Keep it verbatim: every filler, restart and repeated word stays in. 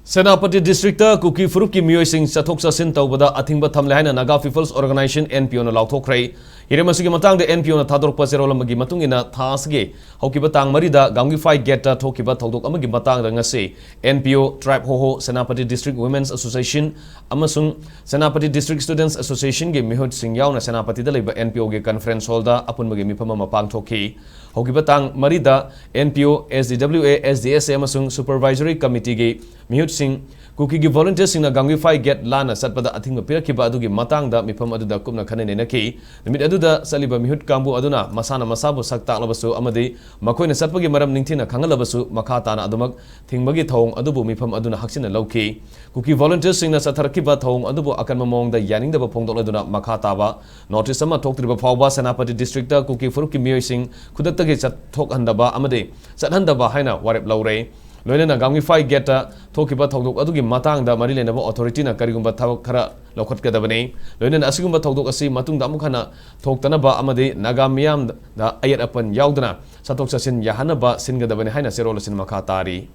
Senapati district ꯀꯨꯀꯤ ꯐꯨꯔꯨꯞꯀꯤ ꯃꯤꯑꯣꯏꯁꯤꯡ ꯆꯠꯊꯣꯛ ꯆꯠꯁꯤꯟ ꯇꯧꯕꯗ ꯑꯊꯤꯡꯕ ꯊꯝꯂꯦ ꯍꯥꯏꯅ Naga peoples organization, N P ꯑꯣꯅ ꯂꯥꯎꯊꯣꯛꯈ꯭ꯔꯦ꯫ ꯍꯤꯔꯝ ꯑꯁꯤꯒꯤ ꯃꯇꯥꯡꯗ ꯑꯦꯟ ꯄꯤ ꯑꯣꯅ ꯊꯥꯗꯣꯔꯛꯄ ꯆꯦꯔꯣꯜ ꯑꯃꯒꯤ ꯃꯇꯨꯡ ꯏꯟꯅ, ꯊꯥ ꯑꯁꯤꯒꯤ ꯍꯧꯈꯤꯕ ꯇꯥꯡ ꯃꯔꯤꯗ ꯒꯥꯡꯒꯤꯐꯥꯏ ꯒꯦꯠꯇ ꯊꯣꯛꯈꯤꯕ ꯊꯧꯗꯣꯛ ꯑꯃꯒꯤ ꯃꯇꯥꯡꯗ ꯉꯁꯤ ꯑꯦꯟ ꯄꯤ ꯑꯣ, ꯇ꯭ꯔꯥꯏꯕ ꯍꯣꯍꯣ, ꯁꯦꯅꯥꯄꯇꯤ ꯗꯤꯁꯇ꯭ꯔꯤꯛ ꯋꯨꯃꯦꯟꯁ ꯑꯦꯁꯣꯁꯤꯌꯦꯁꯟ ꯑꯃꯁꯨꯡ ꯁꯦꯅꯥꯄꯇꯤ ꯗꯤꯁꯇ꯭ꯔꯤꯛ ꯁ꯭ꯇꯨꯗꯦꯟꯠꯁ ꯑꯦꯁꯣꯁꯤꯌꯦꯁꯟꯒꯤ ꯃꯤꯍꯨꯠꯁꯤꯡ ꯌꯥꯎꯅ ꯁꯦꯅꯥꯄꯇꯤꯗ ꯂꯩꯕ ꯑꯦꯟ ꯄꯤ ꯑꯣꯒꯤ ꯀꯟꯐꯔꯦꯟꯁ ꯍꯣꯜꯗ ꯑꯄꯨꯟꯕꯒꯤ ꯃꯤꯐꯝ ꯑꯃ ꯄꯥꯡꯊꯣꯛꯈꯤ꯫ ꯍꯧꯈꯤꯕ ꯇꯥꯡ ꯃꯔꯤꯗ ꯑꯦꯟ ꯄꯤ ꯑꯣ, ꯑꯦꯁ ꯗꯤ ꯗꯕ꯭ꯂꯤꯎ ꯑꯦ, ꯑꯦꯁ ꯗꯤ ꯑꯦꯁ ꯑꯦ ꯑꯃꯁꯨꯡ ꯁꯨꯄꯔꯚꯥꯏꯖꯔꯤ ꯀꯃꯤꯇꯤꯒꯤ ꯃꯤꯍꯨꯠꯁꯤꯡ, ꯀꯨꯀꯤꯒꯤ ꯚꯣꯂꯨꯟꯇꯤꯌꯔꯁꯤꯡꯅ ꯒꯥꯡꯒꯤꯐꯥꯏ ꯒꯦꯠ ꯂꯥꯟꯅ ꯆꯠꯄꯗ ꯑꯊꯤꯡꯕ ꯄꯤꯔꯛꯈꯤꯕ ꯑꯗꯨꯒꯤ ꯃꯇꯥꯡꯗ ꯃꯤꯐꯝ ꯑꯗꯨꯗ ꯀꯨꯞꯅ ꯈꯟꯅ ꯅꯩꯅꯈꯤ꯫ ꯅꯨꯃꯤꯠ ꯑꯗꯨꯗ ꯆꯠꯂꯤꯕ ꯃꯤꯍꯨꯠ ꯀꯥꯡꯕꯨ ꯑꯗꯨꯅ ꯃꯁꯥꯅ ꯃꯁꯥꯕꯨ ꯁꯛ ꯇꯥꯛꯂꯕꯁꯨ ꯑꯃꯗꯤ ꯃꯈꯣꯏꯅ ꯆꯠꯄꯒꯤ ꯃꯔꯝ ꯅꯤꯡꯊꯤꯅ ꯈꯪꯍꯜꯂꯕꯁꯨ, ꯃꯈꯥ ꯇꯥꯅ ꯑꯗꯨꯃꯛ ꯊꯤꯡꯕꯒꯤ ꯊꯧꯑꯣꯡ ꯑꯗꯨꯕꯨ ꯃꯤꯐꯝ ꯑꯗꯨꯅ ꯍꯛꯆꯤꯟꯅ ꯂꯧꯈꯤ꯫ ꯀꯨꯀꯤ ꯚꯣꯂꯨꯟꯇꯤꯌꯔꯁꯤꯡꯅ ꯆꯠꯊꯔꯛꯈꯤꯕ ꯊꯧꯑꯣꯡ ꯑꯗꯨꯕꯨ ꯑꯀꯟꯕ ꯃꯑꯣꯡꯗ ꯌꯥꯅꯤꯡꯗꯕ ꯐꯣꯡꯗꯣꯛꯂꯗꯨꯅ ꯃꯈꯥ ꯇꯥꯕ ꯅꯣꯇꯤꯁ ꯑꯃ ꯊꯣꯛꯇ꯭ꯔꯤꯕ ꯐꯥꯎꯕ ꯁꯦꯅꯥꯄꯇꯤ ꯗꯤꯁꯇ꯭ꯔꯤꯛꯇ ꯀꯨꯀꯤ ꯐꯨꯔꯨꯞꯀꯤ ꯃꯤꯑꯣꯏꯁꯤꯡ ꯈꯨꯗꯛꯇꯒꯤ ꯆꯠꯊꯣꯛꯍꯟꯗꯕ ꯑꯃꯗꯤ ꯆꯠꯍꯟꯗꯕ ꯍꯥꯏꯅ ꯋꯥꯔꯦꯞ ꯂꯧꯔꯦ꯫ ꯂꯣꯏꯅꯅ ꯒꯥꯡꯒꯤꯐꯥꯏ ꯒꯦꯠꯇ ꯊꯣꯛꯈꯤꯕ ꯊꯧꯗꯣꯛ ꯑꯗꯨꯒꯤ ꯃꯇꯥꯡꯗ ꯃꯔꯤ ꯂꯩꯅꯕ ꯑꯣꯊꯣꯔꯤꯇꯤꯅ ꯀꯔꯤꯒꯨꯝꯕ ꯊꯕꯛ ꯈꯔ ꯂꯧꯈꯠꯀꯗꯕꯅꯤ꯫ ꯂꯣꯏꯅꯅ ꯑꯁꯤꯒꯨꯝꯕ ꯊꯧꯗꯣꯛ ꯑꯁꯤ ꯃꯇꯨꯡꯗ ꯑꯃꯨꯛ ꯍꯟꯅ ꯊꯣꯛꯇꯅꯕ ꯑꯃꯗꯤ ꯅꯥꯒꯥ ꯃꯤꯌꯥꯝꯗ ꯑꯌꯦꯠ ꯑꯄꯟ ꯌꯥꯎꯗꯅ ꯆꯠꯊꯣꯛ ꯆꯠꯁꯤꯟ ꯌꯥꯍꯟꯅꯕ ꯁꯤꯟꯒꯗꯕꯅꯤ ꯍꯥꯏꯅ ꯆꯦꯔꯣꯜ ꯑꯁꯤꯅ ꯃꯈꯥ ꯇꯥꯔꯤ꯫